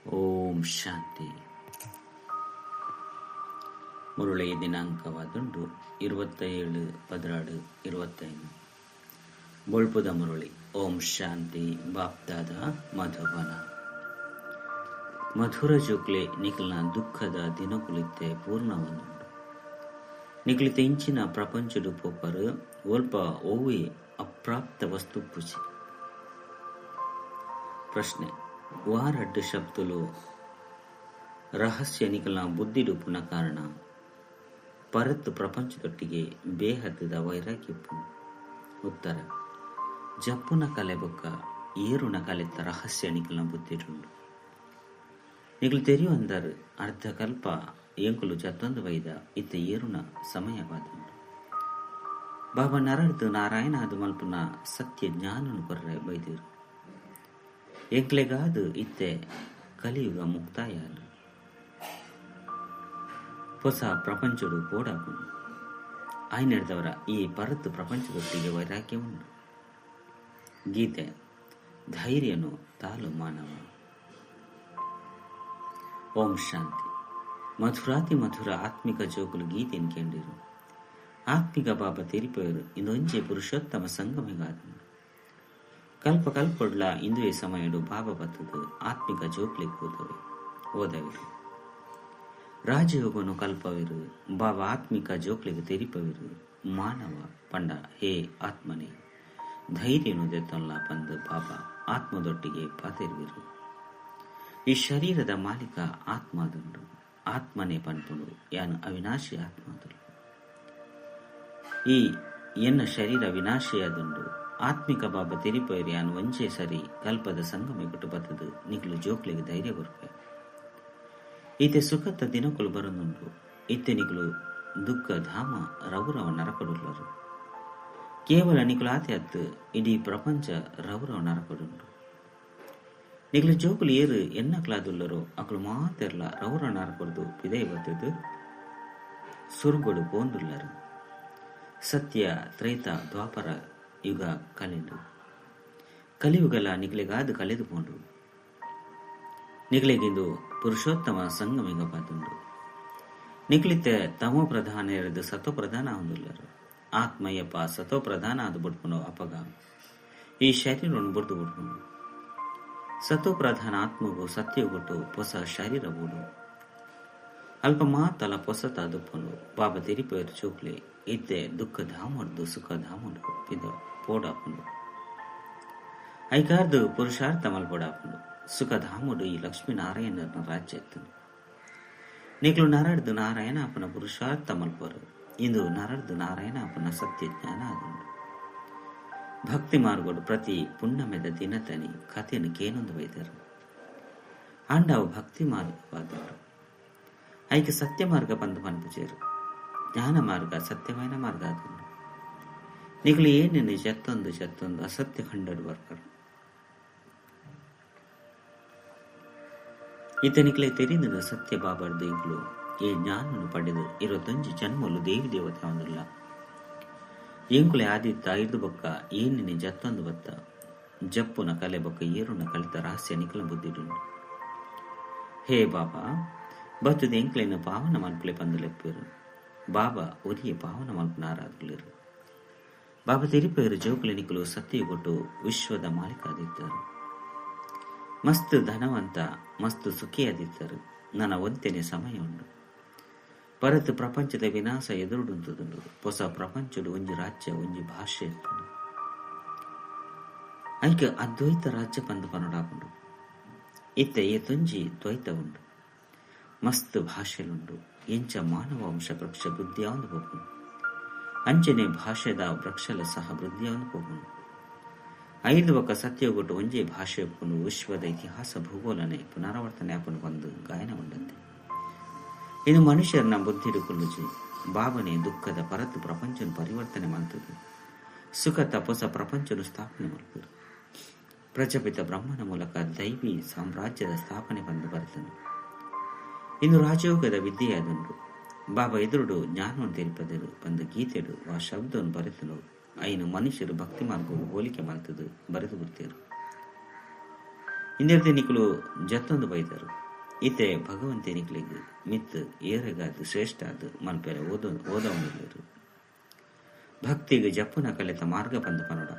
ಓಂ ಶಾಂತಿ. ಮುರುಳಿ ದಿನಾಂಕವಾದುಂಡು 27/12/25. ಬೊಳ್ಪುದ ಮುರುಳಿ. ಓಂ ಶಾಂತಿ. ಬಾಪ್ದಾದ ಮಧುಬನ. ಮಧುರ ಜೋಕ್ಲೆ ನಿಖಲ್ನ ದುಃಖದ ದಿನಕುಲಿತ್ತೆ ಪೂರ್ಣವಂದುಂಡು. ನಿಖಲಿತ ಇಂಚಿನ ಪ್ರಪಂಚಡು ಪೋಪರು ಒಲ್ಪ ಒವ್ವೆ ಅಪ್ರಾಪ್ತ ವಸ್ತು ಪೂಜೆ. ಪ್ರಶ್ನೆ: ವಾರಡ್ಡು ಶಬ್ದಲು ರಹಸ್ಯ ನಿಖಲ್ನ ಬುದ್ಧಿಡುಪುನ ಕಾರಣ ಪರತ್ ಪ್ರಪಂಚದೊಟ್ಟಿಗೆ ಬೇಹದ್ದದ ವೈರಾಗ್ಯಪ್ಪು. ಉತ್ತರ: ಜಪ್ಪುನ ಕಲೆ ಬೊಕ್ಕ ಏರುನ ಕಲೆತ್ತ ರಹಸ್ಯ ನಿಖಲ್ನ ಬುದ್ಧಿಡುಂಡು. ನಿಖಲು ತೆರಿಯುವಂದರು ಅರ್ಧಕಲ್ಪ ಎಂಕುಲು ಜತ್ತೊಂದು ವೈದ ಇತ್ತ ಏರುನ ಸಮಯವಾದುಂಡು. ಬಾಬಾ ನರಡ್ದು ನಾರಾಯಣ ಅದು ಮಲ್ಪುನ ಸತ್ಯ ಜ್ಞಾನನು ಕೊರ್ರೆ ಬೈದಿರು. ಎಂಕ್ಲೆಗಾದು ಇತ್ತೆ ಕಲಿಯುಗ ಮುಕ್ತಾಯ ಹೊಸ ಪ್ರಪಂಚಡು ಪೋಡಾಪುಂಡು. ಆಯ್ನೆಡ್ದವರ ಈ ಪರತ್ತು ಪ್ರಪಂಚದೊಟ್ಟಿಗೆ ವೈರಾಗ್ಯ ಉಂಡು. ಗೀತೆ: ಧೈರ್ಯನು ತಾಲು ಮಾನವ. ಓಂ ಶಾಂತಿ. ಮಧುರಾತಿ ಮಧುರ ಆತ್ಮಿಕ ಜೋಕುಲು ಗೀತೆಯನ್ನು ಕೇಂದಿರು. ಆತ್ಮಿಕ ಬಾಬಾ ತೆರಿಪೋಯರು ಇಂದೊಂಜೆ ಪುರುಷೋತ್ತಮ ಸಂಗಮಿಗಾದನು. ಕಲ್ಪ ಕಲ್ಪೊಡ್ಲ ಇಂದುವೆ ಸಮಯಡು ಬಾಬಾ ಬತ್ತದು ಆತ್ಮಿಕ ಜೋಕ್ಲಿಗೆ ಓದವೆ ಓದವಿರು. ರಾಜಯೋಗನು ಕಲ್ಪವಿರು. ಬಾಬಾ ಆತ್ಮಿಕ ಜೋಕ್ಲಿಗೆ ತೆರಿಪವಿರು. ಮಾನವ ಪಂಡ ಹೇ ಆತ್ಮನೇ ಧೈರ್ಯನು ದೆತ್ತೊಲ್ಲ ಪಂದು ಬಾಬಾ ಆತ್ಮದೊಟ್ಟಿಗೆ ಪಾತಿರುವಿರು. ಈ ಶರೀರದ ಮಾಲೀಕ ಆತ್ಮದುಂಡು. ಆತ್ಮನೇ ಪನ್ಪುಂಡು ಯಾನು ಅವಿನಾಶಿ ಆತ್ಮದುಂಡು. ಈ ಎನ್ನ ಶರೀರ ವಿನಾಶಿಯಾದುಂಡು. ಆತ್ಮಿಕ ಬಾಬಾ ತೆರಿಪೈರು ಯಾನು ಒಂಜೇ ಸರಿ ಕಲ್ಪದ ಸಂಗಮ ಬತ್ತದು ನಿಕ್ಲು ಜೋಕ್ಲಿಗೆ ಧೈರ್ಯ ಕೊರ್ಪೆ. ಈತೆ ಸುಖತ್ತ ದಿನಕುಲು ಬರನುಂಡು. ಇತ್ತೆ ನಿಕ್ಲು ದುಃಖ ಧಾಮ ರೌರವ ನರಕಡುಲ್ಲರು. ಕೇವಲ ನಿಕ್ಲು ಆತೆ ಅತ್ತು ಇಡೀ ಪ್ರಪಂಚ ರೌರವ ನರಕಡುಂಡು. ನಿಕ್ಲು ಜೋಕುಲು ಏರು ಎನ್ನಕ್ಲಾದುಲ್ಲರೋ ಅಕಲು ಮಾತೆರ್ಲ ರೌರವ ನರಕಡ್ದು ಪಿದೈ ಬತ್ತದು ಸುರ್ಗೊಡು ಪೋಂದುಲ್ಲರು. ಸತ್ಯ ತ್ರೇತ ದ್ವಾಪರ ಯುಗ ಕಲಿಂಡು. ಕಲಿಯುಗಲ ನಿಕ್ಲೆಗಾದು ಕಲೆದು ಪೋಂಡು. ನಿಕ್ಲೆಗಿಂದು ಪುರುಷೋತ್ತಮ ಸಂಗಮಿಗ ಪಾತುಂಡು. ನಿಕ್ಲಿತ್ತೆ ತಮೋ ಪ್ರಧಾನ ಎರೆದು ಸತೋ ಪ್ರಧಾನ ಆವೊಂದುಲ್ಲರು. ಆತ್ಮಯ್ಯಪ್ಪ ಸತೋ ಪ್ರಧಾನ ಆದ್ ಬುಡ್ಪುಂಡು ಅಪಗ ಈ ಶರೀರವನ್ನು ಬುಡ್ದು ಬುಡ್ಪುಂಡು. ಸತೋ ಪ್ರಧಾನ ಆತ್ಮಗು ಸತ್ಯಗೊಟ್ಟು ಪೊಸ ಶರೀರ ಬೂಡು. ಅಲ್ಪ ಮಾತಲ ಪೊಸತ ದುಪ್ಪುಂಡು. ಬಾಬಾ ತೆರಿಪೇರು ಚೋಕ್ಲೆ ಇತ್ತೆ ದುಃಖ ಧಾಮಡ್ದು ಸುಖ ಧಾಮಡು ಪಿದ ಪೋಡಾಪುಂಡು. ಐಕಾರ್ದು ಪುರುಷಾರ್ಥ ಮಲ್ಪೊಡಾಪುಂಡು. ಸುಖಧಾಮುಡು ಈ ಲಕ್ಷ್ಮೀನಾರಾಯಣನ ರಾಜ್ಯ ಎತ್ತುಂಡು. ನಿಕ್ಲು ನರಡ್ದು ನಾರಾಯಣ ಅಪನ ಪುರುಷಾರ್ಥ ಮಲ್ಪರು. ಇಂದು ನರಡ್ದು ನಾರಾಯಣ ಅಪನ ಸತ್ಯ ಜ್ಞಾನ ಆದುಂಡು. ಭಕ್ತಿ ಮಾರ್ಗೋಡು ಪ್ರತಿ ಪುಣ್ಣಮೆದ ದಿನತನಿ ಕಥೆಯನ್ನು ಕೇನೊಂದು ಬೈದರು. ಆಂಡವು ಭಕ್ತಿ ಮಾರ್ಗವಾದವರು. ಐಕೆ ಸತ್ಯ ಮಾರ್ಗ ಬಂದು ಪನ್ಪುಜೇರು. ಜ್ಞಾನ ಮಾರ್ಗ ಸತ್ಯమైన ಮಾರ್ಗ ಆದುಂಡು. ನಿಕ್ಲು ಏನೇನು ಜತ್ತೊಂದು ಜತ್ತೊಂದು ಅಸತ್ಯ ಖಂಡಡು ಬರ್ಕರು. ಈತನಿಕ್ಲೆ ತೆರಿದ ಸತ್ಯ ಬಾಬರ್ದು ಇಂಕ್ಲು ಈ ಜ್ಞಾನನು ಪಡೆದು ಇರುವತ್ತೊಂಜಿ ಜನ್ಮಲು ದೇವಿ ದೇವತೆ ಅವನುಲ್ಲ. ಎಂಕುಲೆ ಆದಿತ್ತ ಐದು ಬೊಕ್ಕ ಏನಿನಿ ಜತ್ತೊಂದು ಬತ್ತ ಜಪ್ಪುನ ಕಲೆ ಬೊಕ್ಕ ಏರುನ ಕಲಿತ ರಹಸ್ಯ ನಿಖಲ ಬುದ್ಧಿಡುಂಡು. ಹೇ ಬಾಬಾ ಬತ್ತದ ಎಂಕ್ಲೆನ ಪಾವನ ಮಲ್ಪುಲೆ ಪಂದು ಲೆಪ್ಪೇರು. ಬಾಬಾ ಒರಿಯೆ ಪಾವನ ಮಲ್ಪುನಾರಾದುಲೇರು. ಬಾಬಾ ತೆರಿಪೇರು ಜೋಕುಲೆ ನಿಕುಲು ಸತ್ಯ ಕೊಟ್ಟು ವಿಶ್ವದ ಮಾಲೀಕ ಆದಿತ್ತರು. ಮಸ್ತ್ ಧನವಂತ ಮಸ್ತ್ ಸುಖಿಯಾದಿತ್ತರು. ನನ್ನ ಒಂತೆನೆ ಸಮಯ ಉಂಡು. ಪರತು ಪ್ರಪಂಚದ ವಿನಾಶ ಎದುರುಡುಂತುದುಂಡು. ಹೊಸ ಪ್ರಪಂಚಡು ಒಂಜಿ ರಾಜ್ಯ ಒಂಜಿ ಭಾಷೆ ಇಪ್ಪುಂಡು. ಐಕ ಅದ್ವೈತ ರಾಜ್ಯ ಪಂದು ಪನೊಡಾಪುಂಡು. ಇತ್ತೆ ಏತೊಂಜಿ ದ್ವೈತ ಉಂಡು. ಮಸ್ತ್ ಭಾಷೆಲುಂಡು. ಎಂಚ ಮಾನವ ವಂಶ ವೃಕ್ಷ ವೃದ್ಧಿಯಾವೊಂದು ಪೋಪುಂಡು. ಅಂಚನೆ ಭಾಷೆದ ವೃಕ್ಷಲ ಸಹ ವೃದ್ಧಿಯಾವೊಂದು ಪೋಪುಂಡು. ಐದು ಬೊಕ್ಕ ಸತ್ಯಗೊಟ್ಟು ಒಂಜೇ ಭಾಷೆ ಉಪ್ಪುಂಡು. ವಿಶ್ವದ ಇತಿಹಾಸ ಭೂಗೋಲನೆ ಪುನರಾವರ್ತನೆ ಆಪುಂಡು ಪಂದು ಗಾಯನ ಉಂಡಂತೆ. ಇದು ಮನುಷ್ಯರನ್ನ ಬುದ್ಧಿಡು ಕುಲ್ಲುಜಿ. ಬಾಬನೆ ದುಃಖದ ಪರತು ಪ್ರಪಂಚನ ಪರಿವರ್ತನೆ ಮಲ್ತದು ಸುಖ ತಪಸ ಪ್ರಪಂಚನು ಸ್ಥಾಪನೆ ಮಲ್ಪುರು. ಪ್ರಜಾಪಿತ ಬ್ರಹ್ಮನ ಮೂಲಕ ದೈವಿ ಸಾಮ್ರಾಜ್ಯದ ಸ್ಥಾಪನೆ ಬಂದು ಬರ್ತನು. ಇನ್ನು ರಾಜಯೋಗದ ವಿದ್ಯೆಯಾದುಂಡು. ಬಾಬಾ ಎದುರುಡು ಜ್ಞಾನವನ್ನು ತೆರಿಪದರು ಬಂದು ಗೀತೆಡು ಆ ಶಬ್ದವನ್ನು ಬರೆತನು. ಐನು ಮನುಷ್ಯರು ಭಕ್ತಿ ಮಾರ್ಗವು ಹೋಲಿಕೆ ಮಲ್ತದು ಬರೆದು ಬಿಡ್ತೇರು. ಇಂದೆರ್ದೆ ನಿಕುಲು ಜತ್ತೊಂದು ಬೈದರು. ಇತ್ತೆ ಭಗವಂತೆ ನಿಕ್ಲೆಗ್ ಮಿತ್ತ್ ಏರೆಗಾದ್ ಶ್ರೇಷ್ಠಾದ್ ಮಲ್ಪೆರೆ ಓದವೊಂದುಲ್ಲೆರ್. ಭಕ್ತಿಗ್ ಜಪ್ಪುನ ಕಲೆತ ಮಾರ್ಗ ಪಂದ್ ಪನೊಡ.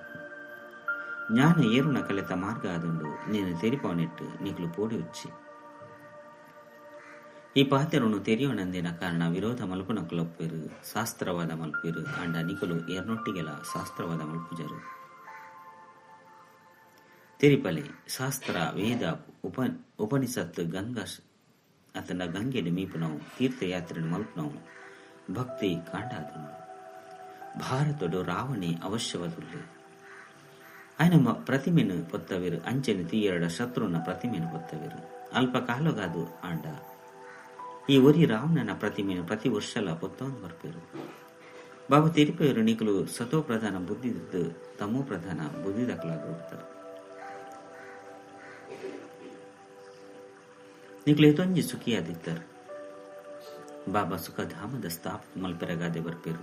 ಜ್ಞಾನ ಏರುನ ಕಲೆತ ಮಾರ್ಗ ಆದುಂಡು ನೀನು ತೆರಿಪಾವನೆಟ್ ನಿಕುಲು ಪೋಡಿಯೊಚ್ಚಿ. ಈ ಪಾತೆರೊನು ತೆರಿಯೊನಂದಿನ ಕಾರಣ ವಿರೋಧ ಮಲ್ಪುನಕುಲುಪ್ಪೆರ್, ಶಾಸ್ತ್ರವಾದ ಮಲ್ಪುವೆರ್, ಆಂಡ ನಿಕುಲು ಏರ್ನೊಟ್ಟಿಗೆಲಾ ಶಾಸ್ತ್ರವಾದ ಮಲ್ಪುಜರ್. ತೆರಿಪಲೆ, ಶಾಸ್ತ್ರ, ವೇದ, ಉಪನಿಷತ್, ಗಂಗಾ ಅತ್ತಂಡ ಗಂಗೆಡ್ ಮೀಪುನವು, ತೀರ್ಥಯಾತ್ರೆನ್ ಮಲ್ಪುನವು ಭಕ್ತಿ ಕಾಂಡ ಆದುಂಡು. ಭಾರತೊಡು ರಾವಣೆ ಅವಶ್ಯವಾದುಲ್ಲೆ. ಆಯನ ಪ್ರತಿಮೆನ್ ಪೊತ್ತವೆರ್, ಅಂಚನೆ ತೀಯೆರಡ ಶತ್ರುನ ಪ್ರತಿಮೆನ್ ಪೊತ್ತವೆರ್. ಅಲ್ಪ ಕಾಲೊಗಾದ್ ಆಂಡ ಈ ಒರಿ ರಾವಣನ ಪ್ರತಿಮೆನ್ ಪ್ರತಿ ವರ್ಷಲ ಪೊತ್ತವೊಂದು ಬರ್ಪೆರ್. ಬಾಬಾ ತೆರಿಪೆರ್ ನಿಕುಲು ಸತೋ ಪ್ರಧಾನ ಬುದ್ಧಿದ್ ತಮೋ ಪ್ರಧಾನ ಬುದ್ಧಿದಕುಲಾದ್ ಬರ್ತಾರೆ. ನಿಕುಲು ಏತೊಂಜಿ ಸುಖಿಯಾದಿತ್ತರ್. ಬಾಬಾ ಸುಖಧಾಮದ ಸ್ಥಾಪನೆ ಮಲ್ಪೆರೆಗಾದೆ ಬರ್ಪೆರ್.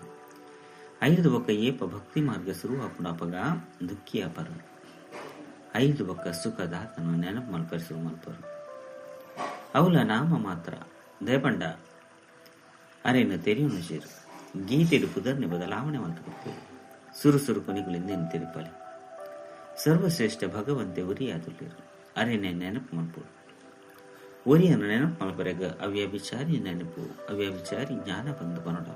ಐದು ಬೊಕ್ಕ ಏಪ ಭಕ್ತಿ ಮಾರ್ಗ ಶುರುವಾಪುಂಡು ಅಪಗ ದುಃಖಿಯಾಪರು. ಐದು ಬೊಕ್ಕ ಸುಖದಾತನ ನೆನಪು ಮಲ್ಪೆರೆ ಶುರು ಮಲ್ಪರು. ಅವಲ ನಾಮ ಮಾತ್ರ ದಯಪಂಡ ಅರೇನು ತೆರಿಯುನು ಸೇರು. ಗೀತೆಡು ಪುದರ್ನೆ ಬದಲಾವಣೆ ಮಲ್ತು ಕೊರ್ಪೆರ್. ಸುರು ಸುರುಕು ನಿಕುಲು ಇಂದೆನ್ ತೆರಿಪಾಲೆ. ಸರ್ವಶ್ರೇಷ್ಠ ಭಗವಂತೆ ಒರಿಯಾದುಲ್ಲೆರ್. ಅರೇನೆ ನೆನಪು ಮಲ್ಪೊಡು. ಒರಿಯನ ನೆನಪು ಮಲ್ಪರೆಗ್ ಅವ್ಯಭಿಚಾರಿ ನೆನಪು, ಅವ್ಯಭಿಚಾರಿ ಜ್ಞಾನ ಪಂದ್ ಪನೊಡ.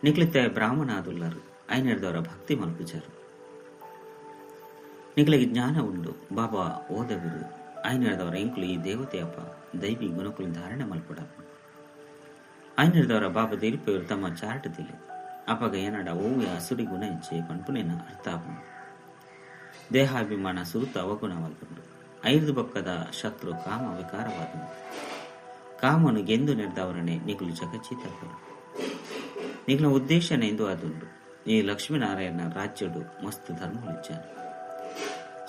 ನಿಕ್ಲಿತ್ತೆ ಬ್ರಾಹ್ಮಣ ಆದುಲ್ಲರು, ಐನೆರ್ದವರ ಭಕ್ತಿ ಮಲ್ಪುಜರು. ನಿಕ್ಲೆಗ್ ಜ್ಞಾನ ಉಂಡು, ಬಾಬಾ ಓದವಿರು, ಐನೆರ್ದವರ ಎಂಕುಲು ಈ ದೇವತೆಯಪ್ಪ ದೈವಿ ಗುಣಕುಲು ಧಾರಣೆ ಮಲ್ಪೊಡಪ್ಪ. ಐನೆರ್ದವರ ಬಾಬಾ ತೆರಿಪೆರು ತಮ್ಮ ಚಾರ್ಟ್ ದಿಲೆ. ಅಪಗ ಏನಡ ಓವೆ ಅಸುರಿ ಗುಣ ಇಚ್ಛೆ ಪನ್ಪುನೇನ ಅರ್ಥ ಆಪುಂಡು. ದೇಹಾಭಿಮಾನ ಸುರುತ ಅವಗುಣವಾದುಂಡು. ಐದು ಬೊಕ್ಕದ ಶತ್ರು ಕಾಮ ವಿಕಾರವಾದುಂಡು. ಕಾಮನು ಗೆಂದು ನೆರ್ದವರನೆ ನಿಕುಲು ಜಗಚ್ಚಿತಪರು. ನಿಕುಲ ಉದ್ದೇಶನ ಎಂದು ಆದುಂಡು. ಈ ಲಕ್ಷ್ಮೀನಾರಾಯಣ ರಾಜ್ಯಡು ಮಸ್ತ್ ಧರ್ಮಗಳಿಚ್ಚಾರು.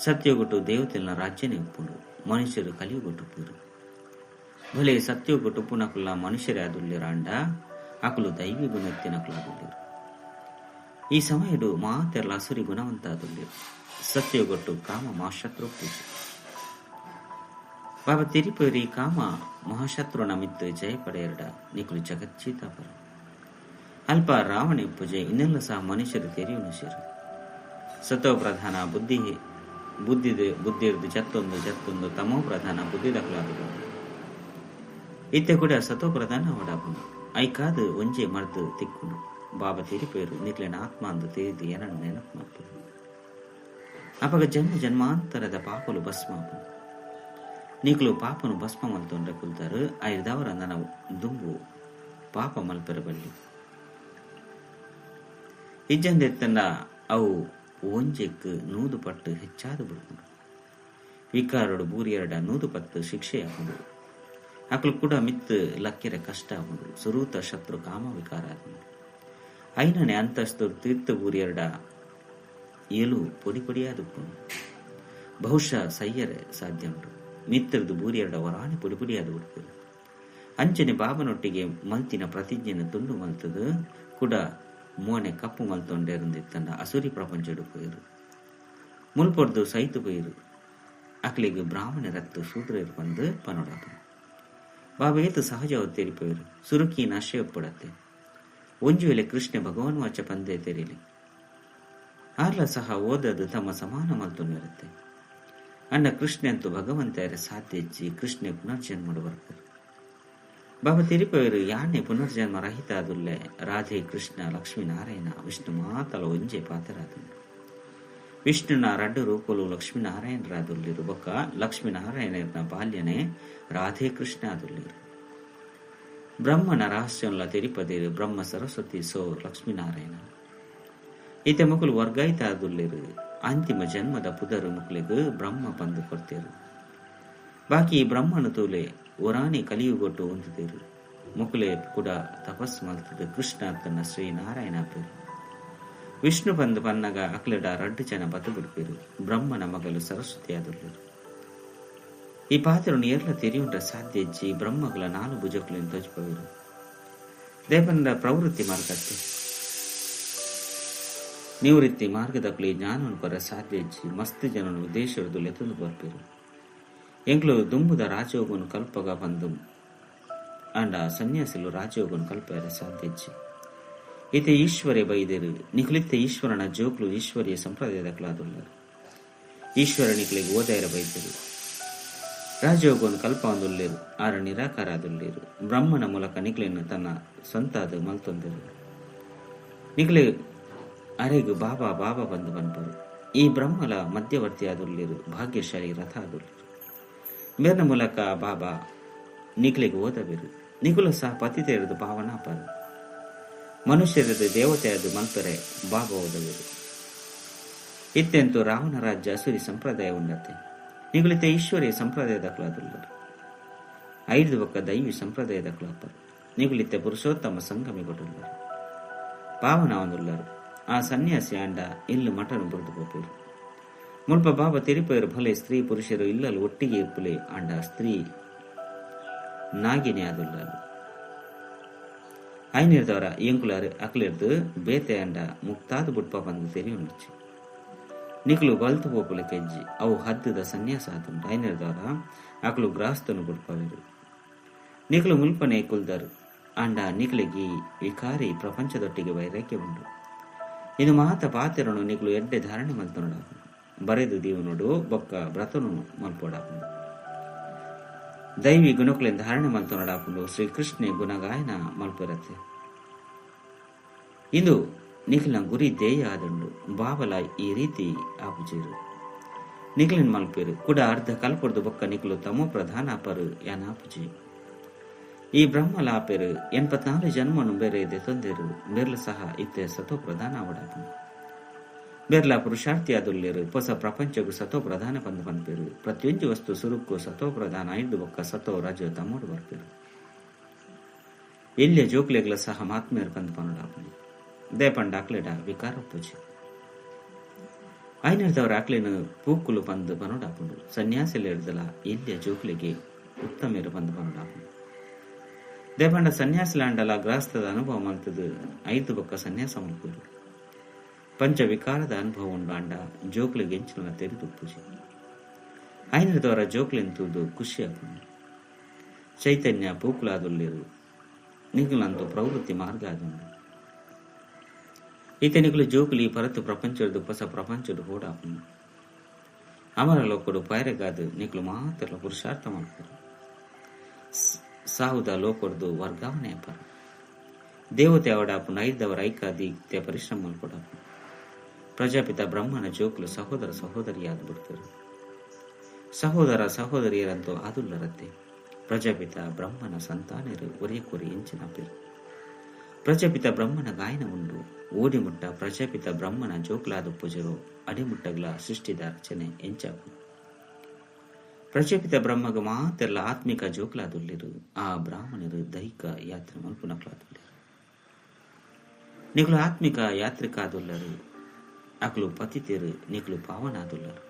ಸತ್ಯಗೊಟ್ಟು ದೇವತೆಲ ರಾಜ್ಯನೇ ಉಪ್ಪುಂಡು, ಮನುಷ್ಯರು ಕಲಿಯುಗೊಟ್ಟುಪ್ಪುರು. ಭಲೆ ಸತ್ಯಗೊಟ್ಟುಪ್ಪುನಕುಲ ಮನುಷ್ಯರೇ ಆದುಲ್ಲೆರ್ ಆಂಡ ಅಕುಲು ದೈವಿ ಗುಣತ್ತಿನಕುಲು ಆದುಲ್ಲೆರ್. ಈ ಸಮಯಡು ಮಾತೆರ್ಲ ಅಸುರಿ ಗುಣವಂತ ಆದುಲ್ಲೆರ್. ಸತ್ಯಗೊಟ್ಟು ಕಾಮ ಮಹಾಶತ್ರು ಪೂಜೆ. ಬಾಬಾ ತಿರುಪೇರಿ ಕಾಮ ಮಹಾಶತ್ರುನ ಮಿತ್ತು ಜಯ ಪಡೆಯರಡ ನಿಕುಲು ಜಗಚ್ಚೀತಾಪರು. ಅಲ್ಪ ರಾವಣೆ ಪೂಜೆ ಇನ್ನೆಲ್ಲ ಸಹ ಮನುಷ್ಯರು ತೆರಿಯುನು ಸೇರು. ಸತೋ ಪ್ರಧಾನ ಬುದ್ಧಿ ಬುದ್ಧಿರ್ದು ಜತ್ತೊಂದು ಜತ್ತೊಂದು ತಮೋ ಪ್ರಧಾನ ಬುದ್ಧಿ ದಕ್ಕಲಾದುಂಡು. ಇತ್ತೆ ಕೂಡ ಸತೋ ಪ್ರಧಾನ ಓಡಾಪುಂಡು. ಐಕಾದು ಒಂಜೆ ಮರ್ದು ತಿಕ್ಕುಂಡು. ಬಾಬಾ ತೆರಿಪೇರು ನಿಕ್ಲೆನ ಆತ್ಮ ಅಂದು ತೆರಿದು ಏನನ್ನು ನೆನಪು ಮಲ್ಪುಂಡು. ಅಪಗ ಜನ್ಮ ಜನ್ಮಾಂತರದ ಪಾಪಲು ಭಸ್ಮ ಆಪುಂಡು. ನಿಕ್ಲು ಪಾಪನು ಭಸ್ಮ ಮಲ್ತೊಂಡ್ರೆ ಕುಲ್ತಾರು ಐದವರ ನನ್ನ ದುಂಬು ಪಾಪ ಮಲ್ಪೆರ ಬಲ್ಲಿ. ಇಜ್ಜಂದೆತ್ತಂಡ ಅವು ಒಂಜೆಕ್ 100 ಪಟ್ಟು ಹೆಚ್ಚಾದ ಬಿಡ್ಪುಂಡು. ವಿಕಾರಡು ಬೂರಿಯರಡ 110 ಶಿಕ್ಷೆ ಆಪುಂಡು. ಅಕುಲು ಕೂಡ ಮಿತ್ತು ಲಕ್ಕೆರೆ ಕಷ್ಟ ಆಪುಂಡು. ಸುರೂತ ಶತ್ರು ಕಾಮ ವಿಕಾರ ಆಪುಂಡು. ಐನನೆ ಅಂತಸ್ತು ತೀರ್ಥ ಬೂರಿಯರಡ ಏಲು ಪೊಡಿ ಪೊಡಿಯಾದುಪ್ಪುಂಡು. ಬಹುಶಃ ಸಯ್ಯರೆ ಸಾಧ್ಯ ಉಂಟು. ಮಿತ್ರದು ಬೂರಿಯರಡ ವರಾಣಿ ಪೊಡಿ ಪೊಡಿಯಾದ ಬಿಡ್ಪುಂಡು. ಅಂಚನೆ ಬಾಬನೊಟ್ಟಿಗೆ ಮಲ್ತಿನ ಪ್ರತಿಜ್ಞೆನ ತುಂಡು ಮಲ್ತದು ಕೂಡ ಮೋನೆ ಕಪ್ಪು ಮಲ್ತೊಂಡೇರಂದಿತ್ತಂಡ ಅಸುರಿ ಪ್ರಪಂಚಡು ಪೋಯಿರು. ಮುಲ್ಪೊಡ್ದು ಸೈತು ಪೋಯಿರು. ಅಕ್ಲೆಗ್ ಬ್ರಾಹ್ಮಣ ರಕ್ತ ಶೂದ್ರರು ಬಂದು ಪನೊಡಾಪು. ಬಾಬಾ ಏತು ಸಹಜ ತೆರಿಪೋಯಿರು. ಸುರುಕಿ ನಶೆ ಒಪ್ಪಡತ್ತೆ. ಒಂಜು ವೇಳೆ ಕೃಷ್ಣ ಭಗವಾನ್ ವಾಚ ಪಂದೇ ತೆರಿಲಿ. ಆರ್ಲ ಸಹ ಓದದು ತಮ್ಮ ಸಮಾನ ಮಲ್ತೊಂಡಿರುತ್ತೆ. ಅಣ್ಣ ಕೃಷ್ಣ ಅಂತೂ ಭಗವಂತ ಸಾಧ್ಯ ಹೆಚ್ಚಿ ಕೃಷ್ಣ ಪುನರ್ಜನ್ಮಡು ಬರ್ಪರು. ಬಾಬಾ ತೆರಿಪವರು ಯಾನೆ ಪುನರ್ಜನ್ಮ ರಹಿತ ಆದುಲ್ಲೆ. ರಾಧೆ ಕೃಷ್ಣ ಲಕ್ಷ್ಮೀನಾರಾಯಣ ವಿಷ್ಣು ಮಾತಲ ಒಂಜೆ ಪಾತ್ರರಾದುಂಡು. ವಿಷ್ಣುನ ರಡ್ಡು ರೂಪಲು ಲಕ್ಷ್ಮೀನಾರಾಯಣರಾದುಲ್ಲಿರು. ಬೊಕ್ಕ ಲಕ್ಷ್ಮೀನಾರಾಯಣನ ಬಾಲ್ಯನೇ ರಾಧೆ ಕೃಷ್ಣ ಆದುಲ್ಲಿರು. ಬ್ರಹ್ಮನ ರಹಸ್ಯಂಲ ತೆರಿಪದಿರು. ಬ್ರಹ್ಮ ಸರಸ್ವತಿ ಸೋ ಲಕ್ಷ್ಮೀನಾರಾಯಣ. ಈತ ಮುಕುಲು ವರ್ಗಾಯಿತ ಆದುಲ್ಲಿರು. ಅಂತಿಮ ಜನ್ಮದ ಪುದರು ಮುಕ್ಲೆಗ್ ಬ್ರಹ್ಮ ಪಂದು ಕೊಡ್ತೇರು. ಬಾಕಿ ಬ್ರಹ್ಮನ ತೂಲೆ ಒರಾನಿ ಕಲಿಯುಗೊಟ್ಟು ಉಂತುದೇರು. ಮುಕುಲೆ ಕೂಡ ತಪಸ್ ಮಲ್ತದ ಕೃಷ್ಣ ತನ್ನ ಶ್ರೀನಾರಾಯಣ ಪೇರು. ವಿಷ್ಣು ಬಂದು ಪನ್ನಗ ಅಕ್ಲೆಡ ರಡ್ಡು ಜನ ಬತ್ತು ಬಿಡ್ಪೇರು. ಬ್ರಹ್ಮನ ಮಗಲು ಸರಸ್ವತಿ ಆದುಲ್ಲರು. ಈ ಪಾತ್ರನು ಏರ್ಲ ತೆರಿಯುಂಟ ಸಾಧ್ಯ ಇಜ್ಜಿ. ಬ್ರಹ್ಮಗಳ 4 ಭುಜಕುలను ತೋಜಿಪವರು. ದೇವನ ಪ್ರವೃತ್ತಿ ಮಾರ್ಗತ್ತೆ. ನಿವೃತ್ತಿ ಮಾರ್ಗದಕುಲು ಈ ಜ್ಞಾನೊನು ಕೊರ್ರೆ ಸಾಧ್ಯ ಇಜ್ಜಿ. ಮಸ್ತ್ ಜನೊನು ವಿದೇಶೊಡ್ದು ಲೆತೊಂದು ಬರ್ಪೆರ್. ಎಂಕ್ಲು ದುಂಬುದ ರಾಜಯೋಗೊನು ಕಲ್ಪಗ ಪಂದ್ ಆಂಡ ಸನ್ಯಾಸಿಲು ರಾಜಯೋಗೊನು ಕಲ್ಪೆರೆ ಸಾಧ್ಯ ಇಜ್ಜಿ. ಇತ್ತೆ ಈಶ್ವರೆ ಬೈದೆರ್. ನಿಕುಲಿತ್ತೆ ಈಶ್ವರನ ಜೋಕುಲು ಈಶ್ವರೀಯ ಸಂಪ್ರದಾಯದಕುಲಾದುಲ್ಲರ್. ಈಶ್ವರ ನಿಕ್ಲೆಗ್ ಓದಾಯೆರೆ ಬೈದೆರ್. ರಾಜಯೋಗೊನು ಕಲ್ಪಾವೊಂದುಲ್ಲೆರ್. ಆರ್ ನಿರಾಕಾರ ಆದುಲ್ಲೆರ್. ಬ್ರಹ್ಮನ ಮೂಲಕ ನಿಕ್ಲೆನ್ ತನ್ನ ಸ್ವಂತಾದ್ ಮಲ್ತೊಂದೆರ್. ನಿಕ್ಲೆ ಅರೆಗ್ ಬಾಬಾ ಬಾಬಾ ಪಂದ್ ಪನ್ಪರ್. ಈ ಬ್ರಹ್ಮಲ ಮಧ್ಯವರ್ತಿ ಆದುಲ್ಲೆರ್. ಭಾಗ್ಯಶಾಲಿ ರಥ ಆದುಲ್ಲೆರ್. ಮೇರ್ನ ಮೂಲಕ ಬಾಬಾ ನಿಕ್ಲೆಗ್ ಓದವೆರ್. ನಿಕುಲು ಸಹ ಪತಿತೆರ್ದ್ ಪಾವನ ಆಪರ್. ಮನುಷ್ಯರೆರ್ದ್ ದೇವತೆ ಆದ್ ಮಲ್ಪೆರೆ ಬಾಬಾ ಓದವೆರ್. ಇತ್ತೆಂತೂ ರಾವಣ ರಾಜ್ಯ ಅಸುರಿ ಸಂಪ್ರದಾಯ ಉಂಡತೆ. ನಿಕುಲು ಇತ್ತೆ ಈಶ್ವರೀಯ ಸಂಪ್ರದಾಯದಕುಲಾದುಲ್ಲರ್. ಐಡ್ದ್ ಬೊಕ್ಕ ದೈವಿ ಸಂಪ್ರದಾಯದಕುಲು ಆಪರ್. ನಿಕುಲು ಇತ್ತೆ ಪುರುಷೋತ್ತಮ ಸಂಗಮಿಗೊಡುಲ್ಲರ್. ಪಾವನ ಆವೊಂದುಲ್ಲರ್. ಆ ಸನ್ಯಾಸಿ ಆಂಡ ಇಲ್ಲ್ ಮಠನ್ ಬುಡ್ದು ಪೋಪೆರ್. ಮುಲ್ಪ ಬಾಬಾ ತೆರಿಪೆರ್ ಭಲೆ ಸ್ತ್ರೀ ಪುರುಷೆರ್ ಇಲ್ಲಲ್ ಒಟ್ಟಿಗೆ ಇಪ್ಪುಲೆ ಆಂಡ ಸ್ತ್ರೀ ನಾಗಿಣಿ ಆದುಲ್ಲಲ್. ಐನೆರ್ದವರ ಎಂಕುಲು ಅಕ್ಲೆರ್ದ್ ಬೇತೆ ಆಂಡ ಮುಕ್ತಾದ್ ಬುಡ್ಪ ಪಂದ್ ತೆರಿಯೊನೊಡ್ಚಿ. ನಿಕುಲು ಬಲ್ತ್ ಪೋಪುಲೆಕ ಇಜ್ಜಿ. ಅವು ಹದ್ದುದ ಸನ್ಯಾಸ ಆತುಂಡು. ಐನೆರ್ದವರ ಅಕುಲು ಗೃಹಸ್ಥನ್ ಬುಡ್ಪವೆರ್. ನಿಕುಲು ಮುಲ್ಪನೆ ಕುಲ್ದರ್. ಆಂಡ ನಿಕುಲೆಗ್ ಈ ವಿಕಾರಿ ಪ್ರಪಂಚದೊಟ್ಟಿಗೆ ವೈರಾಗ್ಯ ಉಂಡು. ಇಂದು ಮಾತ ಪಾತೆರೊನು ನಿಕುಲು ಎಡ್ಡೆ ಧಾರಣೆ ಮಲ್ತೊನೊಡಾಪುಂಡು. ಬರೆದ್ ದೀವೊನೊಡು ಬೊಕ್ಕ ವ್ರತೊನು ಮಲ್ಪೊಡಾಪುಂಡು. ದೈವಿ ಗುಣಕುಲೆನ್ ಧಾರಣೆ ಮಲ್ತೊನೊಡಾಪುಂಡು. ಶ್ರೀಕೃಷ್ಣೆ ಗುಣಗಾಯನ ಮಲ್ಪೆರತ್ತೆ. ಇಂದು ನಿಕಲ್ನ ಗುರಿ ಧ್ಯೇಯ ಆದುಂಡು. ಬಾಬಲ ಈ ರೀತಿ ಆಪುಜೆರ್. ನಿಕಲೆನ್ ಮಲ್ಪೆರ್. ಕುಡ ಅರ್ಧ ಕಲ್ಪೊಡ್ದು ಬೊಕ್ಕ ನಿಕುಲು ತಮೋ ಪ್ರಧಾನ ಆಪರ್ ಯಾನ್ ಆಪುಜಿ. ಈ ಬ್ರಹ್ಮಲ ಆಪೆರ್. 84 ಜನ್ಮೊನು ಬೇರೆ ದೆತೊಂದೆರ್. ಮೇರ್ಲ ಸಹ ಇತ್ತೆ ಸತೋ ಪ್ರಧಾನ ಆವೊಡಾಪುಂಡು. ಬೇರ್ಲ ಪುರುಷಾರ್ಥಿ ಆದುಲ್ಲೆರ್. ಪೊಸ ಪ್ರಪಂಚೊಗು ಸತೋ ಪ್ರಧಾನ ಪಂದ್ ಪನ್ಪೆರ್. ಪ್ರತಿಯೊಂಜಿ ವಸ್ತು ಸುರುಕ್ಕು ಸತೋ ಪ್ರಧಾನ ಐಡ್ದ್ ಬೊಕ್ಕ ಸತೋ ರಜೋ ತಮೋಡು ಬರ್ಪೆರ್. ಎಲ್ಯ ಜೋಕುಲೆಗ್ಲ ಸಹ ಮಹಾತ್ಮೆರ್ ಪಂದ್ ಪನೊಡಾಪುಂಡು. ದಾಯೆ ಪಂಡ ಅಕ್ಲೆಡ ವಿಕಾರ ಉಪ್ಪುಜಿ. ಐನೆರ್ದವರ ಅಕ್ಲೆನ್ ಪೂಕುಲು ಪಂದ್ ಪನೊಡಾಪುಂಡು. ಸನ್ಯಾಸಿಲೆರ್ದಲ ಎಲ್ಯ ಜೋಕುಲೆಗ್ ಉತ್ತಮೆರ್ ಪಂದ್ ಪನೊಡಾಪುಂಡು. ದಾಯೆ ಪಂಡ ಸನ್ಯಾಸಿಲಾಂಡಲ ಗೃಹಸ್ಥದ ಅನುಭವ ಮಲ್ತ್ದ್ ಐಡ್ದ್ ಬೊಕ್ಕ ಸನ್ಯಾಸ ಮಲ್ಪುವೆರ್. ಪಂಚ ವಿಕಾರದ ಅನುಭವ ಉಂಡು ಆಂಡ ಜೋಕುಲೆಗ್ ಎಂಚಿನಲ ತೆರಿದ್ ಉಪ್ಪುಜಿ. ಐನೆರ್ದವರ ಜೋಕುಲೆನ್ ತೂದು ಖುಷಿ ಆಪುಂಡು. ಚೈತನ್ಯ ಪೂಕುಲಾದುಲ್ಲೆರ್. ನಿಕುಲಂತೂ ಪ್ರವೃತ್ತಿ ಮಾರ್ಗ ಆದುಂಡು. ಇತ್ತೆ ನಿಕುಲು ಜೋಕುಲು ಈ ಪರತ್ ಪ್ರಪಂಚೊಡ್ದು ಪೊಸ ಪ್ರಪಂಚೊಡು ಪೋಡಾಪುಂಡು. ಅಮರ ಲೋಕೊಡು ಪೈರೆಗಾದ್ ನಿಕುಲು ಮಾತೆರ್ಲ ಪುರುಷಾರ್ಥ ಮಲ್ಪುವರ್. ಸಾವುದ ಲೋಕೊಡ್ದು ವರ್ಗಾವಣೆ ಆಪರ್. ದೇವತೆ ಆವೊಡಾಪುಂಡು. ಐಡ್ದವರ ಐಕಾದ್ ಇತ್ತೆ ಪರಿಶ್ರಮ ಮಲ್ಪೊಡಾಪುಂಡು. ಪ್ರಜಾಪಿತ ಬ್ರಹ್ಮನ ಜೋಕುಲು ಸಹೋದರ ಸಹೋದರಿಯಾದ್ ಬುಡ್ಪೆರ್. ಸಹೋದರ ಸಹೋದರಿಯರಂತೂ ಆದುಲ್ಲರತ್ತೆ. ಪ್ರಜಾಪಿತ ಬ್ರಹ್ಮನ ಸಂತಾನೆರ್ ಒರಿಯಕ್ಕೊರಿ ಎಂಚಿನಾಪೆರ್. ಪ್ರಜಾಪಿತ ಬ್ರಹ್ಮನ ಗಾಯನ ಉಂಡು. ಓಡಿಮುಟ್ಟ ಪ್ರಜಾಪಿತ ಬ್ರಹ್ಮನ ಜೋಕುಲಾದುಪ್ಪುಜೆರೋ ಅಡಿಮುಟ್ಟಗ್ಲ ಸೃಷ್ಟಿದ ರಚನೆ ಎಂಚಾಪುಂಡು. ಪ್ರಜಾಪಿತ ಬ್ರಹ್ಮಗ್ ಮಾತೆರ್ಲ ಆತ್ಮಿಕ ಜೋಕುಲಾದುಲ್ಲೆರ್. ಆ ಬ್ರಾಹ್ಮಣೆರ್ ದೈಹಿಕ ಯಾತ್ರೆ ಮಲ್ಪುನಕುಲಾದುಲ್ಲೆರ್. ನಿಕುಲು ಆತ್ಮಿಕ ಯಾತ್ರಿಕಾದುಲ್ಲರ್. ಅಕುಲು ಪತಿತೆರ್. ನಿಕುಲು ಪಾವನಾದುಲ್ಲರ್.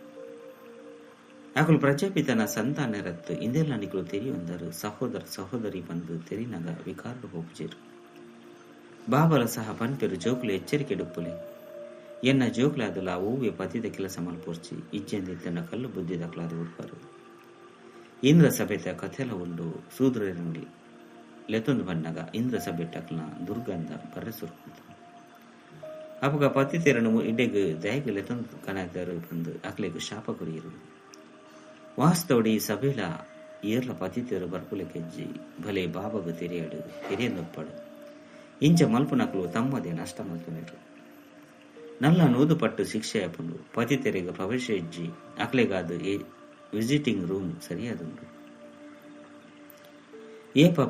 ಅಕುಲು ಪ್ರಜಾಪಿತನ ಸಂತಾನೆರತ್ತ್. ಇಂದೆಲ್ಲ ನಿಕುಲು ತೆರಿಯೊಂದರ್. ಸಹೋದರ ಸಹೋದರಿ ಪಂದ್ ತೆರಿನಗ ವಿಕಾರಡ್ ಪೋಪುಜೆರ್. ಬಾಬಲ ಸಹ ಪನ್ಪೆರ್ ಜೋಕುಲು ಎಚ್ಚರಿಕೆಡುಪ್ಪುಲೆ. ಎನ್ನ ಜೋಕುಲಾದುಲ ಒವ್ವೆ ಪತಿತ ಕೆಲಸ ಮಲ್ಪೊರ್ಚಿ. ಇಜ್ಜಂದೆ ಇತ್ತ್ಂಡ ಕಲ್ಲು ಬುದ್ಧಿದಕುಲಾದ್ ಬುಡ್ಪರ್. ಇಂದ್ರ ಸಭೆತ ಕಥೆಲ ಉಂಡು. ಶೂದ್ರೆರೆನ್ ಲೆತೊಂದು ಬನ್ನಗ ಇಂದ್ರ ಸಭೆಟ್ ಅಕಲ್ನ ದುರ್ಗಂಧ ಬರ್ರೆ ಸುರು ಮಲ್ತ್ಂಡ್. ಅಪಗ ಪತಿತೆರೆನ್ ಇಡೆಗ್ ದಾಯೆಗ್ ಲೆತೊಂದು ಕನದರ್ ಪಂದ್ ಅಕ್ಲೆಗ್ ಶಾಪ ಕೊರಿಯೆರ್. ವಾಸ್ತವಡ್ ಈ ಸಭೆಲ ಏರ್ಲ ಪತಿತೆರ್ ಬರ್ಪುಲೆಕ ಇಜ್ಜಿ. ಭಲೆ ಬಾಬಗ್ ತೆರಿಯಡ್ ತೆರಿಯಂದುಪ್ಪಡ್. ಇಂಚ ಮಲ್ಪುನಕುಲು ತಮ್ಮದೇ ನಷ್ಟ ಮಲ್ತೊನೆರ್. ನಲ್ಲ ನೂದು ಪಟ್ಟ್ ಶಿಕ್ಷೆ ಆಪುಂಡು. ಪತಿತೆರೆಗ್ ಪ್ರವೇಶ ಇಜ್ಜಿ. ಅಕ್ಲೆಗಾದ್ ವಿಸಿಟಿಂಗ್ ರೂಮ್ ಸರಿಯಾದುಂಡು. ಏಪ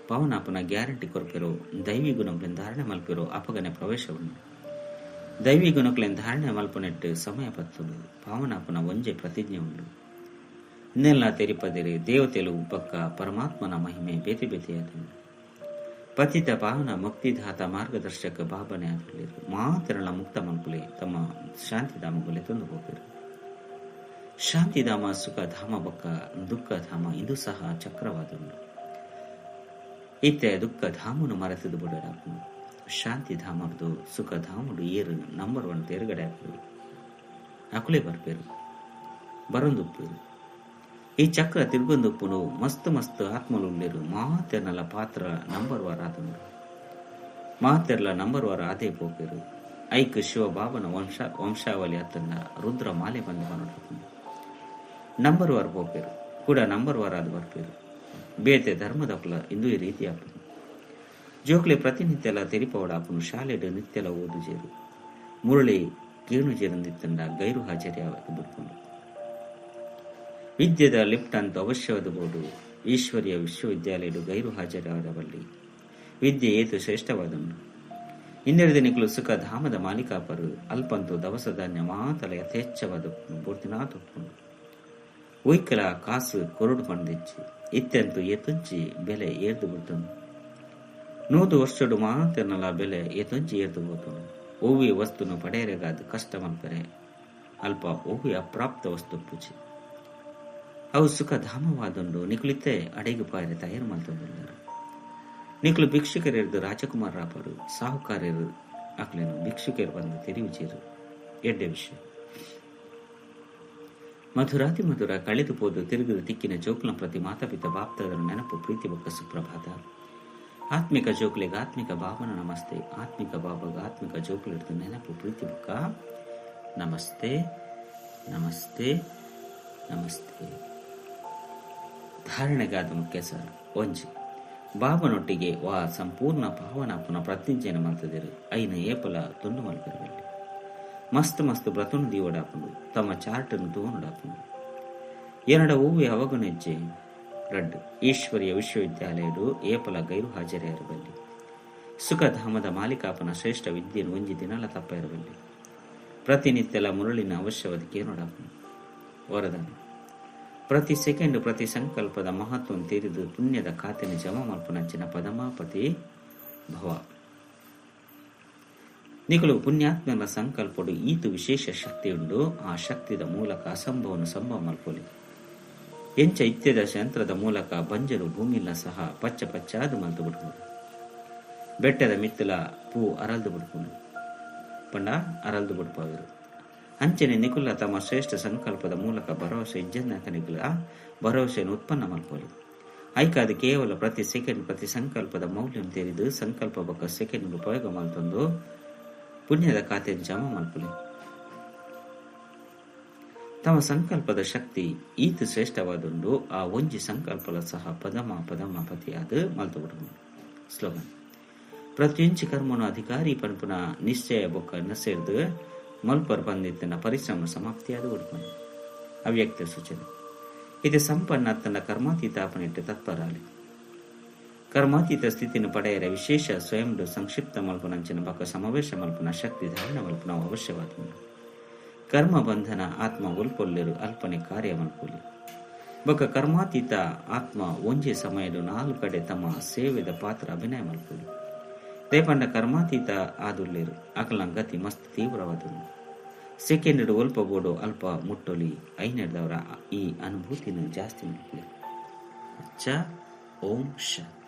ಪಾವನಾಪುನ ಗ್ಯಾರಂಟಿ ಕೊರ್ಪೆರೋ, ದೈವಿ ಗುಣೊಕ್ಲೆನ್ ಧಾರಣೆ ಮಲ್ಪೆರೋ ಅಪಗನೆ ಪ್ರವೇಶ ಉಂಡು. ದೈವಿ ಗುಣೊಕ್ಲೆನ್ ಧಾರಣೆ ಮಲ್ಪುನೆಟ್ಟ್ ಸಮಯ ಪತ್ತುಂಡು. ಪಾವನಾಪುನ ಒಂಜೇ ಪ್ರತಿಜ್ಞೆ ಉಂಡು. ಇಂದೆನ್ಲಾ ತೆರಿಪದೆರ್. ದೇವತೆಲು ಬೊಕ್ಕ ಪರಮಾತ್ಮನ ಮಹಿಮೆ ಬೇತೆ ಬೇತೆಯಾದುಂಡು. ಪತಿತ ಪಾವನ ಮುಕ್ತಿದಾತ ಮಾರ್ಗದರ್ಶಕ ಬಾಬನೇ ಆದುಲ್ಲೆರ್. ಮಾತೆರೆನ್ಲಾ ಮುಕ್ತ ಮಲ್ಪುಲೆ ತಮ್ಮ ಶಾಂತಿಧಾಮೊಗು ಲೆತೊಂದು ಪೋಪೆರ್. ಶಾಂತಿಧಾಮ ಸುಖಧಾಮ ಬೊಕ್ಕ ದುಃಖಧಾಮ ಇಂದು ಸಹ ಚಕ್ರವಾದುಂಡು. ಇತ್ತೆ ದುಃಖಧಾಮೊನು ಮರೆತ್ದ್ ಬುಡೊಡಾಪುಂಡು. ಶಾಂತಿಧಾಮರ್ದು ಸುಖಧಾಮಡು ಏರು ನಂಬರ್ 1 ತೇರುಗಡೆ ಆಪುರು ಅಕುಲೇ ಬರ್ಪೇರು ಬರೊಂದುಪ್ಪೇರು. ಈ ಚಕ್ರ ತಿರುಗೊಂದುಪ್ಪುನು ಮಸ್ತ್ ಮಸ್ತ್ ಆತ್ಮಲುಲ್ಲೇರು ಮಾತೆರ್ನಲ ಪಾತ್ರ ನಂಬರ್ ವಾರ ಆತುಂಡು ಮಾತೆರ್ಲ ನಂಬರ್ ವಾರ ಆದೇ ಪೋಪೇರು. ಐಕ್ ಶಿವಬಾಬನ ವಂಶಾವಳಿ ಅತ್ತಂದ ರುದ್ರ ಮಾಲೆ ಬಂದು ಬನ್ನೋಡು ನಂಬರ್ ವಾರ ಪೋಪೇರು ಕೂಡ ನಂಬರ್ ವಾರ ಅದು ಬರ್ಪೇರು. ಬೇತೆ ಧರ್ಮದಕ್ಲ ಇಂದು ಈ ರೀತಿ ಆಪುನು. ಜೋಕ್ಲೆ ಪ್ರತಿನಿತ್ಯಲ ತೆರಿಪವಡಾಪುನು ಶಾಲೆಡು ನಿತ್ಯಲ ಓದುಜೇರು ಮುರಳಿ ಕೇಣು ಜೇರಂದಿತ್ತಂಡ ಗೈರು ಹಾಜರಿ ಬಿಡ್ಕೊಂಡು ವಿದ್ಯೆದ ಲಿಫ್ಟ್ ಅಂತ ಅವಶ್ಯವಾದ ಬೋರ್ಡು ಈಶ್ವರಿಯ ವಿಶ್ವವಿದ್ಯಾಲಯಡು ಗೈರು ಹಾಜರಾದವಲ್ಲಿ ವಿದ್ಯೆ ಏತು ಶ್ರೇಷ್ಠವಾದನು. ಇನ್ನೆರಡು ದಿನಗಳು ಸುಖ ಧಾಮದ ಮಾಲೀಕಾಪರು ಅಲ್ಪಂತು ದವಸ ಧಾನ್ಯ ಮಾತಲ ಯಥೇಚ್ಛವಾದ ಪೂರ್ತಿನಾ ತೊಟ್ಕೊಂಡು ಒಯ್ಕಲ ಕಾಸು ಕೊರಡು ಪಂದಿಚ್ಚಿ ಇತ್ಯಂತು ಏತೊಂಚಿ ಬೆಲೆ ಏರ್ದು ಬಿಡ್ತನು. 100 ವರ್ಷಡು ಮಾತೆರ್ನಲ ಬೆಲೆ ಏತೊಂಚಿ ಏರ್ದು ಹೋತನು. ಒವ್ವೆ ವಸ್ತುನು ಪಡೆಯರೆಗಾದ ಕಷ್ಟ ಮಲ್ಪರೆ ಅಲ್ಪ ಒವ್ವೆ ಅಪ್ರಾಪ್ತ ವಸ್ತು ಪೂಜೆ ಅವು ಸುಖಧಾಮವಾದುಂಡು ನಿಕುಲಿತೆ ಅಡೆಗು ಪಾಯರೆ ತಯಾರು ಮಲ್ತೊಂದುಲ್ಲೆರ್. ನಿಕುಲು ಭಿಕ್ಷುಕರೆರ್ದು ರಾಜಕುಮಾರ್ ರಾಪರು ಸಾಹುಕಾರ್ಯರು ಅಕ್ಲೇನು ಭಿಕ್ಷುಕರು ಬಂದು ತೆರಿವುಜೇರು ಎಡ್ಡೆ ವಿಷಯ. ಮಧುರಾತಿ ಮಧುರ ಕಳೆದು ಪೋದು ತಿರುಗಿದ ತಿಕ್ಕಿನ ಜೋಕ್ಲ ಪ್ರತಿ ಮಾತಾಪಿತ ಬಾಪ್ತದರ ನೆನಪು ಪ್ರೀತಿ ಬೊಕ್ಕ ಸುಪ್ರಭಾತ. ಆತ್ಮಿಕ ಜೋಕ್ಲೆಗ್ ಆತ್ಮಿಕ ಭಾವನ ನಮಸ್ತೆ. ಆತ್ಮಿಕ ಬಾಬಗ ಆತ್ಮಿಕ ಜೋಕ್ಲೆಡ್ದು ನೆನಪು ಪ್ರೀತಿ ಬೊಕ್ಕ ನಮಸ್ತೆ ನಮಸ್ತೆ ನಮಸ್ತೆ. ಧಾರಣೆಗಾದ ಮುಖ್ಯ ಸರ್ ಒಂಜಿ ಬಾಬನೊಟ್ಟಿಗೆ ವಾ ಸಂಪೂರ್ಣ ಭಾವನಾಪುನ ಪ್ರತಿಜ್ಞೆನ ಮಲ್ತದಿರು ಐನ ಏಪಲ ತುಂಡು ಮಲ್ಪೆರವಲ್ಲಿ ಮಸ್ತ್ ಮಸ್ತ್ ಬ್ರತನು ದೀವಡಾಪುಂಡು ತಮ್ಮ ಚಾರ್ಟನ್ನು ತೂವನುಡಾಪುಂಡು ಎನಡ ಓವಿ ಅವಗುಣೆಜ್ಜೆ ರಡ್ಡು ಈಶ್ವರಿಯ ವಿಶ್ವವಿದ್ಯಾಲಯಡು ಏಪಲ ಗೈರು ಹಾಜರಿಯಾರಬಲ್ಲಿ ಸುಖಧಾಮದ ಮಾಲೀಕಾಪನ ಶ್ರೇಷ್ಠ ವಿದ್ಯೆಯನ್ನು ಒಂಜಿ ದಿನಲ ತಪ್ಪ ಇರಬಲ್ಲಿ ಪ್ರತಿನಿತ್ಯಲ ಮುರಳಿನ ಅವಶ್ಯವಾದ ಕೇನೋಡಾಪುಂಡು. ವರದಾನ ಪ್ರತಿ ಸೆಕೆಂಡ್ ಪ್ರತಿ ಸಂಕಲ್ಪದ ಮಹತ್ವವನ್ನು ತೆರೆದು ಪುಣ್ಯದ ಖಾತೆನ ಜಮಾ ಮಲ್ಪುನಂಚಿನ ಪದಮಾಪತಿ ಭವ. ನಿಕಲು ಪುಣ್ಯಾತ್ಮನ ಸಂಕಲ್ಪಡು ಈತು ವಿಶೇಷ ಶಕ್ತಿಯುಂಡು. ಆ ಶಕ್ತಿದ ಮೂಲಕ ಅಸಂಭವನು ಸಂಭವ ಮಲ್ಪೊಲಿ. ಎಂಚ ಇತ್ಯದ ಯಂತ್ರದ ಮೂಲಕ ಬಂಜರು ಭೂಮಿಲ್ಲ ಸಹ ಪಚ್ಚ ಪಚ್ಚಾದು ಮಲ್ತು ಬಿಡ್ಕೊಂಡು ಬೆಟ್ಟದ ಮಿತ್ತಲ ಪೂ ಅರಲ್ದು ಬಿಡ್ಕೊಂಡು ಪಂಡ ಅರಲ್ದು ಬಿಡ್ಪಾದರು. ಅಂಚನೆ ನಿಕುಲ ತಮ್ಮ ಶ್ರೇಷ್ಠ ಸಂಕಲ್ಪದ ಮೂಲಕ ಭರವಸೆ ಇಜ್ಜನ್ನಾಕ ನಿಕುಲ ಭರವಸೆಯನ್ನು ಉತ್ಪನ್ನ ಮಲ್ಪೊಲಿ. ಐಕಾದ ಕೇವಲ ಪ್ರತಿ ಸೆಕೆಂಡ್ ಪ್ರತಿ ಸಂಕಲ್ಪದ ಮೌಲ್ಯ ತೆರೆದು ಸಂಕಲ್ಪ ಬೊಕ್ಕ ಸೆಕೆಂಡ್ ಉಪಯೋಗ ಮಲ್ತೊಂದು ಪುಣ್ಯದ ಖಾತೆಯನ್ನು ಜಮಾ ಮಲ್ಪೊಲಿ. ತಮ್ಮ ಸಂಕಲ್ಪದ ಶಕ್ತಿ ಈತ ಶ್ರೇಷ್ಠವಾದುಂಡು. ಆ ಒಂಜಿ ಸಂಕಲ್ಪಲ ಸಹ ಪದಮ ಪದಮ ಪತಿಯಾದ ಮಲ್ತು. ಸ್ಲೋಗನ್ ಪ್ರತಿಯೊಂಜಿ ಕರ್ಮನು ಅಧಿಕಾರಿ ಪನ್ಪುನ ನಿಶ್ಚಯ ಬೊಕ್ಕ ನಸೆರ್ದು ಮಲ್ಪರ್ ಬಂದಿತ್ತನ ಪರಿಶ್ರಮ ಸಮಾಪ್ತಿಯಾದ ಉಡ್ಪನು. ಅವ್ಯಕ್ತ ಸೂಚನೆ ಇದು ಸಂಪನ್ನ ತನ್ನ ಕರ್ಮಾತೀತ ಅಪನಿಟ್ಟು ತತ್ಪರಾಲಿ. ಕರ್ಮಾತೀತ ಸ್ಥಿತಿಯನ್ನು ಪಡೆಯರ ವಿಶೇಷ ಸ್ವಯಂ ಸಂಕ್ಷಿಪ್ತ ಮಲ್ಪನಂಚಿನ ಬೊಕ್ಕ ಸಮಾವೇಶ ಮಲ್ಪನ ಶಕ್ತಿ ಧಾರಣ ಮಲ್ಪನ ಅವಶ್ಯವಾದ. ಕರ್ಮ ಬಂಧನ ಆತ್ಮ ಒಲ್ಪೊಲ್ಲೆರು ಅಲ್ಪನೆ ಕಾರ್ಯ ಮಲ್ಪೊಲಿ ಬೊಕ್ಕ ಕರ್ಮಾತೀತ ಆತ್ಮ ಒಂಜೇ ಸಮಯದ 4 ಕಡೆ ತಮ್ಮ ಸೇವೆದ ಪಾತ್ರ ಅಭಿನಯ ಮಲ್ಪೊಲಿ. ದೇಪಂಡ ಕರ್ಮಾತೀತ ಆದುಲ್ಲೇರು ಅಕಲ ಗತಿ ಮಸ್ತ್ ತೀವ್ರವಾದನು. ಸೆಕೆಂಡ್ ಒಲ್ಪ ಬೋಡು ಅಲ್ಪ ಮುಟ್ಟೊಲಿ ಐನೆಡ್ದವರ ಈ ಅನುಭೂತಿನ ಜಾಸ್ತಿ ಮಲ್ಪೊಲಿ. ಚ ಓಂ ಶಾಂತಿ.